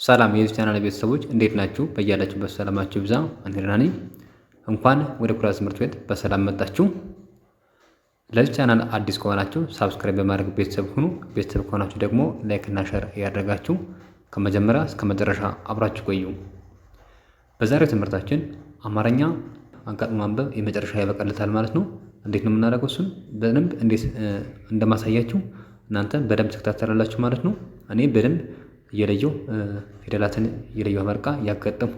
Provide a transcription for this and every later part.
ሰላም የዚህ ቻናል ቤተሰቦች እንዴት ናችሁ? በያላችሁበት ሰላማችሁ ይብዛ። እኔ ደህና ነኝ። እንኳን ወደ ኩራዝ ትምህርት ቤት በሰላም መጣችሁ። ለዚህ ቻናል አዲስ ከሆናችሁ subscribe በማድረግ ቤተሰብ ሁኑ። ቤተሰብ ከሆናችሁ ደግሞ like እና share እያደረጋችሁ ከመጀመሪያ እስከ መጨረሻ አብራችሁ ቆዩ። በዛሬው ትምህርታችን አማርኛ አጋጥሞ ማንበብ የመጨረሻ ያበቃለታል ማለት ነው። እንዴት ነው የምናደርገው? እሱን በደንብ እንዴት እንደማሳያችሁ እናንተ በደንብ ትከታተላላችሁ ማለት ነው። እኔ በደንብ እየለየው ፊደላትን እየለየው አመርቃ እያጋጠምኩ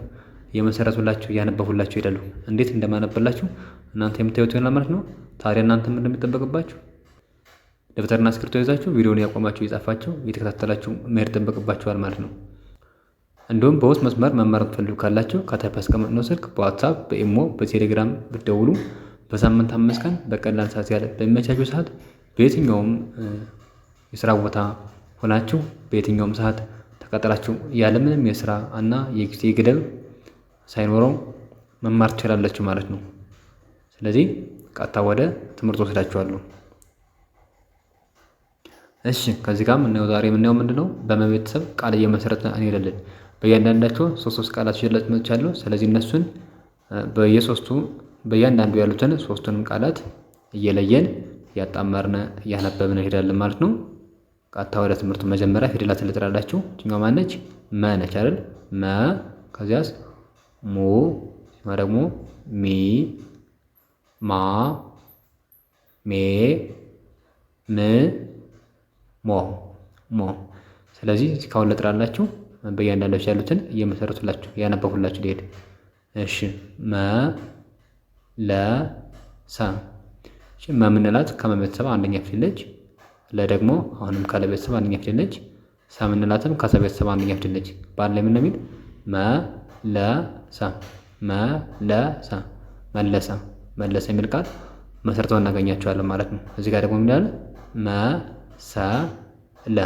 እየመሰረቱላችሁ እያነበቡላችሁ ይሄዳሉ። እንዴት እንደማነብላችሁ እናንተ የምታዩት ይሆናል ማለት ነው። ታዲያ እናንተ ምን እንደሚጠበቅባችሁ ደብተርና እስክሪብቶ ይዛችሁ ቪዲዮውን ያቆማችሁ እየጻፋችሁ እየተከታተላችሁ መሄድ ይጠበቅባችኋል ማለት ነው። እንዲሁም በውስጥ መስመር መማር የምትፈልጉ ካላችሁ ከታች ባስቀመጥነው ስልክ በዋትሳፕ፣ በኢሞ፣ በቴሌግራም ብትደውሉ በሳምንት 5 ቀን በቀላል ሰዓት ያለ በሚመቻችሁ ሰዓት በየትኛውም የስራ ቦታ ሆናችሁ በየትኛውም ሰዓት ተቀጥራችሁ ያለምንም የስራ እና የጊዜ ገደብ ሳይኖረው መማር ትችላላችሁ ማለት ነው። ስለዚህ ቀጥታ ወደ ትምህርት ወስዳችኋለሁ። እሺ ከዚህ ጋር የምናየው ዛሬ የምናየው ምንድነው? በመቤተሰብ ቃል እየመሰረትን እንሄዳለን። በእያንዳንዳቸው ሶስት ሶስት ቃላት ይዤላችሁ መጥቻለሁ። ስለዚህ እነሱን በየሶስቱ በእያንዳንዱ ያሉትን ሶስቱንም ቃላት እየለየን እያጣመርን እያነበብን እንሄዳለን ማለት ነው። ቀጥታ ወደ ትምህርቱ መጀመሪያ ፊደላትን ልጥራላችሁ። ይችኛዋ ማነች? መ ነች አይደል? መ ከዚያስ ሙ ደግሞ ሚ ማ ሜ ም ሞ ሞ። ስለዚህ እስካሁን ልጥራላችሁ በእያንዳንዳቸው ያሉትን እየመሰረቱላችሁ እያነበብኩላችሁ ሊሄድ። እሺ መ ለ ሰ። መ የምንላት ከመ ቤተሰብ አንደኛ ፊደል ነች። ለ ደግሞ አሁንም ከለ ቤተሰብ አንደኛ ፊደል ነች። ሰ የምንላትም ከሰ ቤተሰብ አንደኛ ፊደል ነች። በአንድ ላይ ምን ነው የሚል? መ ለ ሰ መ ለ ሰ መለሰ መለሰ የሚል ቃል መስርተው እናገኛቸዋለን ማለት ነው። እዚህ ጋር ደግሞ ምን ይላል? መ ሰ ለ።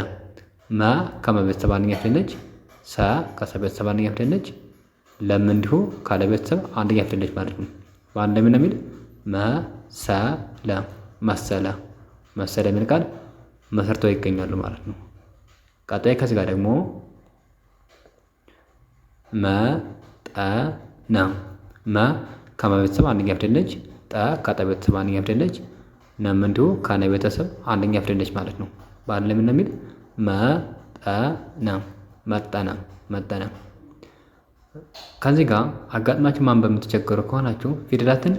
መ ከመ ቤተሰብ አንደኛ ፊደል ነች። ሰ ከሰ ቤተሰብ አንደኛ ፊደል ነች። ለም እንዲሁ ካለ ቤተሰብ አንደኛ ፊደል ነች ማለት ነው። በአንድ ላይ ምን ነው የሚል? መ ሰ ለ መሰለ መሰለ የሚል ቃል መስርተው ይገኛሉ ማለት ነው። ቀጣይ ከዚህ ጋር ደግሞ መጠነ። መ ከመ ቤተሰብ አንደኛ ፊደል ነች። ጠ ከጠ ቤተሰብ አንደኛ ፊደል ነች። ነም እንዲሁ ከነ ቤተሰብ አንደኛ ፊደል ነች ማለት ነው። በአንድ ላይ ምን ነው የሚል? መጠነ መጠነ መጠነ። ከዚህ ጋር አጋጥማችሁ ማንበብ የምትቸገሩ ከሆናችሁ ፊደላትን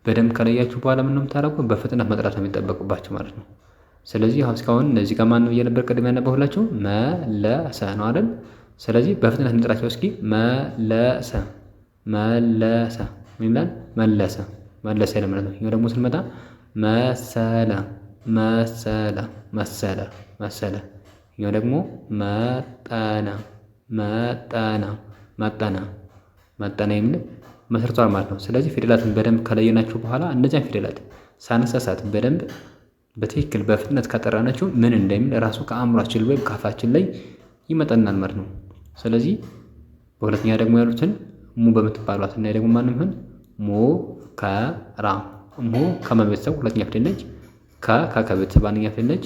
በደንብ ከለያችሁ በኋላ ምን ነው የምታደርጉ? በፍጥነት መጥራት ነው የሚጠበቅባችሁ ማለት ነው። ስለዚህ አሁን እስካሁን እነዚህ ጋር ማን ነው እየነበር ቅድም ያነበብኩላችሁ? መለሰ ነው አይደል? ስለዚህ በፍጥነት እንጥራቸው እስኪ። መለሰ መለሰ ምን ይላል? መለሰ መለሰ ይላል ማለት ነው። ይሄ ደግሞ ስንመጣ መሰለ መሰለ መሰለ መሰለ። ይሄ ደግሞ መጠነ መጠነ መጠነ መጠነ የሚል መስርቷል ማለት ነው። ስለዚህ ፊደላትን በደንብ ከለየናቸው በኋላ እነዚያን ፊደላት ሳንሳሳት በደንብ በትክክል በፍጥነት ከጠራናቸው ምን እንደሚል ራሱ ከአእምሯችን ወይም ከአፋችን ላይ ይመጣልናል ማለት ነው። ስለዚህ በሁለተኛ ደግሞ ያሉትን ሙ በምትባሏት እና ደግሞ ማንም ይሁን ሙ ከራ ሙ ከመ ቤተሰብ ሁለተኛ ፊደል ነች። ከ ከከ ቤተሰብ አንደኛ ፊደል ነች።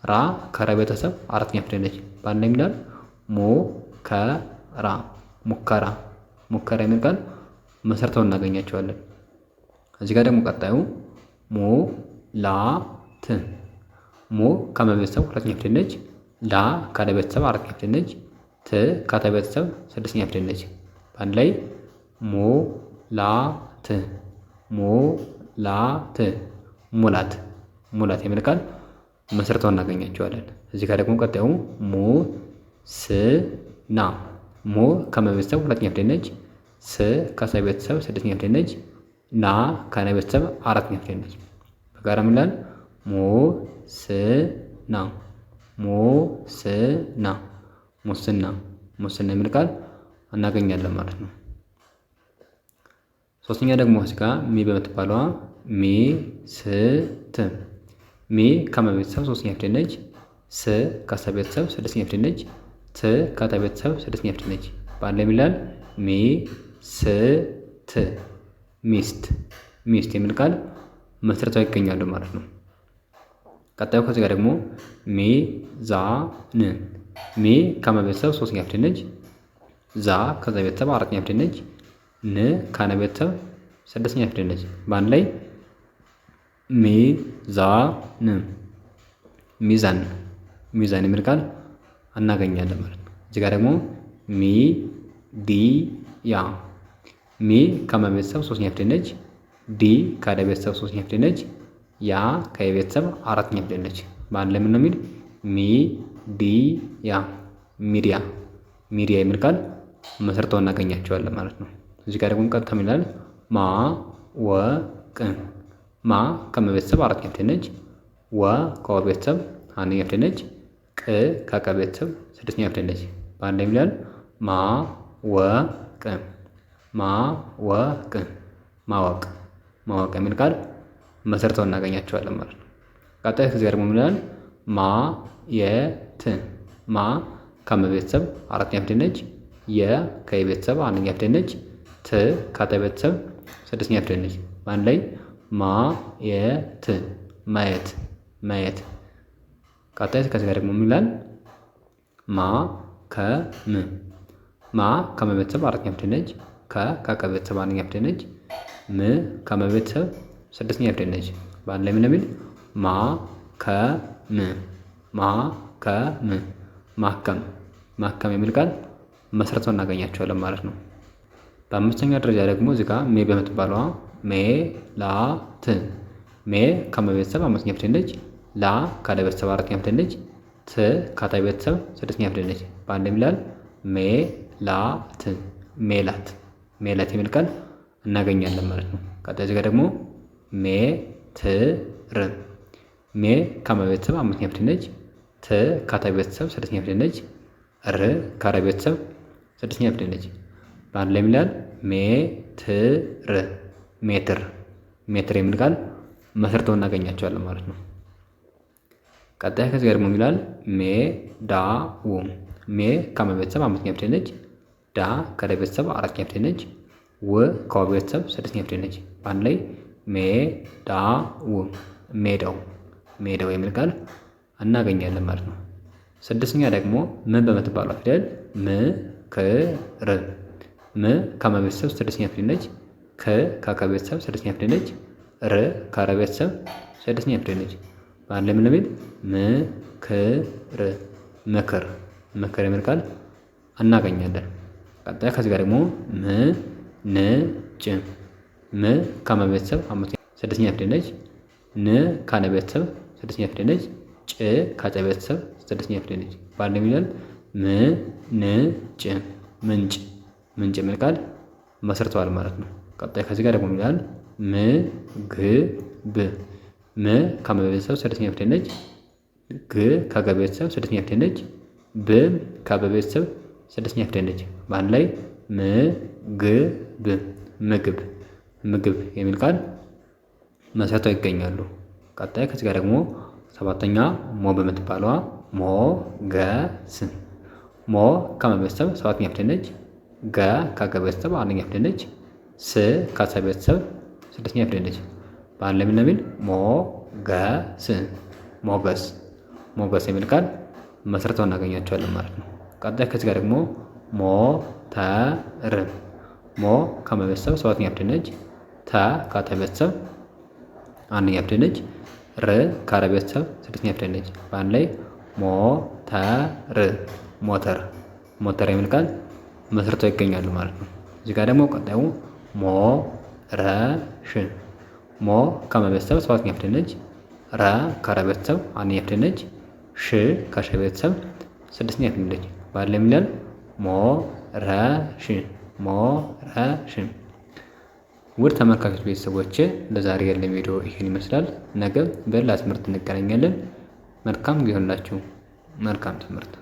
ራ ከረ ቤተሰብ አራተኛ ፊደል ነች። በአንድ ላይ ይላል ሙ ከራ ሙከራ ሙከራ የሚል ቃል መሰርተው እናገኛቸዋለን። እዚህ ጋር ደግሞ ቀጣዩ ሙ ላ ት ሙ ከመ ቤተሰብ ሁለተኛ ፊደል ነች። ላ ከለ ቤተሰብ አራተኛ ፊደል ነች። ት ከተ ቤተሰብ ስድስተኛ ፊደል ነች። በአንድ ላይ ሙ ላ ት ሙ ላ ት ሙላት ሙላት የሚል ቃል መስርተው እናገኛቸዋለን። እዚህ ጋር ደግሞ ቀጣዩ ሙ ስ ና ሙ ከመ ቤተሰብ ሁለተኛ ፊደል ነች። ስ ከሰ ቤተሰብ ስድስተኛ ፊደል ነች። ና ከነ ቤተሰብ አራተኛ ፊደል ነች። በጋራ ምን ይላል? ሙ ስ ና ሙ ስ ና ሙስና ሙስና የሚል ቃል እናገኛለን ማለት ነው። ሶስተኛ ደግሞ እዚህ ጋር ሚ በምትባለዋ ሚ ስ ት ሚ ከመ ቤተሰብ ሶስተኛ ፊደል ነች። ስ ከሰ ቤተሰብ ስድስተኛ ፊደል ነች። ት ከተ ቤተሰብ ስድስተኛ ፊደል ነች። በአንድ ላይ ይላል? ሚ ስ ት ሚስት ሚስት የሚል ቃል መስርተው ይገኛሉ ማለት ነው። ቀጣዩ ከዚህ ጋር ደግሞ ሚ ዛ ን ሚ ከመ ቤተሰብ ሶስተኛ ፊደል ነች። ዛ ከዘ ቤተሰብ አራተኛ ፊደል ነች። ን ከነ ቤተሰብ ስድስተኛ ፊደል ነች። በአንድ ላይ ሚዛን ሚዛን ሚዛን የሚል ቃል እናገኛለን ማለት ነው። እዚህ ጋር ደግሞ ሚ ዲ ያ ሚ ከመ ቤተሰብ ሶስተኛ ፊደል ነች። ዲ ከደ ቤተሰብ ሶስተኛ ፊደል ነች። ያ ከየቤተሰብ አራተኛ ፊደል ነች። በአንድ ላይ ምን ነው የሚል ሚ ዲ ያ ሚዲያ ሚዲያ የሚል ቃል መስርተው እናገኛቸዋለን ማለት ነው። እዚህ ጋር ደግሞ ቀጥታ ምን ይላል? ማ ወ ቅ ማ ከመ ቤተሰብ አራተኛ ፊደል ነች። ወ ከወ ቤተሰብ አንደኛ ፊደል ነች። ቅ ከቀ ቤተሰብ ስድስተኛ ፊደል ነች። በአንድ ላይ ይላል ማ ወ ቅ ማ ወ ቅ ማወቅ ማወቅ የሚል ቃል መስርተው እናገኛቸዋለን ማለት ነው። ቀጣይ ከዚህ ጋር ደግሞ ምን ይላል? ማ የት ማ ከመ ቤተሰብ አራተኛ ፊደል ነች። የ ከየቤተሰብ አንደኛ ፊደል ነች። ት ከተ ቤተሰብ ስድስተኛ ፊደል ነች። በአንድ ላይ ማ የት ማየት ማየት። ቀጣይ ከዚህ ጋር ደግሞ ምን ይላል? ማ ከ ም ማ ከመ ቤተሰብ አራተኛ ፊደል ነች። ከ ከቀ ቤተሰብ አንደኛ ፊደል ነች። ም ከመ ቤተሰብ ስድስተኛ ፊደል ነች። በአንድ ላይ ምን የሚል ማ ከ ም ማ ከ ም ማከም ማከም የሚል ቃል መስርተው እናገኛቸዋለን ማለት ነው። በአምስተኛ ደረጃ ደግሞ እዚህ ጋር ሜ በምትባለዋ ሜ ላ ት ሜ ከመ ቤተሰብ አምስተኛ ፊደል ነች። ላ ከለ ቤተሰብ አራተኛ ፊደል ነች። ት ከተ ቤተሰብ ስድስተኛ ፊደል ነች። በአንድ ይላል ሜ ላ ት ሜላት ሜላት የሚል ቃል እናገኛለን ማለት ነው። ቀጣይ እዚህ ጋር ደግሞ ሜ ት ር ሜ ከመ ቤተሰብ አምስተኛ ፊደል ነች። ት ከተ ቤተሰብ ስድስተኛ ፊደል ነች። ር ከረ ቤተሰብ ስድስተኛ ፊደል ነች። በአንድ ላይ ይላል ሜትር ሜትር ሜትር የሚል ቃል መስርተው እናገኛቸዋለን ማለት ነው። ቀጣይ ከዚህ ጋር ደግሞ ይላል ሜዳው ሜ ከመ ቤተሰብ አምስተኛ ፊደል ነች። ዳ ከደ ቤተሰብ አራተኛ ፊደል ነች። ው ከወ ቤተሰብ ስድስተኛ ፊደል ነች። በአንድ ላይ ሜዳው ሜዳው ሜዳው የሚል ቃል እናገኛለን ማለት ነው። ስድስተኛ ደግሞ ም በምትባለው ፊደል ምክር ም ከመ ቤተሰብ ስድስተኛ ፊደል ነች። ክ ከከ ቤተሰብ ስድስተኛ ፊደል ነች። ር ከረ ቤተሰብ ስድስተኛ ፊደል ነች። በአንድ ላይ ምን የሚል ምክር ምክር ምክር የሚል ቃል እናገኛለን። ቀጣይ ከዚህ ጋር ደግሞ ም ን ጭ ም ከመ ቤተሰብ ስድስተኛ ፊደል ነች። ን ከነ ቤተሰብ ስድስተኛ ፊደል ነች። ጭ ከጨ ቤተሰብ ስድስተኛ ፊደል ነች። በአንድ ላይ ይላል ም ን ጭ ምንጭ ምንጭ የሚል ቃል መስርተዋል ማለት ነው። ቀጣይ ከዚህ ጋር ደግሞ ይላል ም ግ ብ ም ከመ ቤተሰብ ስድስተኛ ፊደል ነች። ግ ከገ ቤተሰብ ስድስተኛ ፊደል ነች። ብ ከበ ቤተሰብ ስድስተኛ ፊደል ነች። በአንድ ላይ ም ግ ብ ምግብ ምግብ የሚል ቃል መስርተው ይገኛሉ። ቀጣይ ከዚህ ጋር ደግሞ ሰባተኛ ሞ በምትባለዋ ሞ ገ ስ ሞ ከመ ቤተሰብ ሰባተኛ ፊደል ነች። ገ ከገ ቤተሰብ አንደኛ ፊደል ነች። ስ ከሰ ቤተሰብ ስድስተኛ ፊደል ነች። በአንድ ላይ ምን የሚል ሞ ገ ስ ሞገስ ሞገስ የሚል ቃል መስርተው እናገኛቸዋለን ማለት ነው። ቀጣይ ከዚህ ጋር ደግሞ ሞ ተ ር ሞ ከመ ቤተሰብ ሰባተኛ ፊደል ነች። ተ ከተ ቤተሰብ አንደኛ ፊደል ነች። ር ከረ ቤተሰብ ስድስተኛ ፊደል ነች። በአንድ ላይ ሞ ተ ር ሞተር ሞተር የሚል ቃል መስርተው ይገኛሉ ማለት ነው። እዚህ ጋር ደግሞ ቀጣዩ ሞ ረ ሽ ሞ ከመ ቤተሰብ ሰባተኛ ፊደል ነች። ረ ከረ ቤተሰብ አንደኛ ፊደል ነች። ሽ ከሸ ቤተሰብ ስድስተኛ ፊደል ነች። በአንድ ላይ ምን ይላል? ሞ ረ ሽ ሞ ረ ሽ። ውድ ተመልካቾች ቤተሰቦቼ ለዛሬ ያለን ቪዲዮ ይህን ይመስላል። ነገ በሌላ ትምህርት እንገናኛለን። መልካም ጊዜ ይሁንላችሁ። መልካም ትምህርት።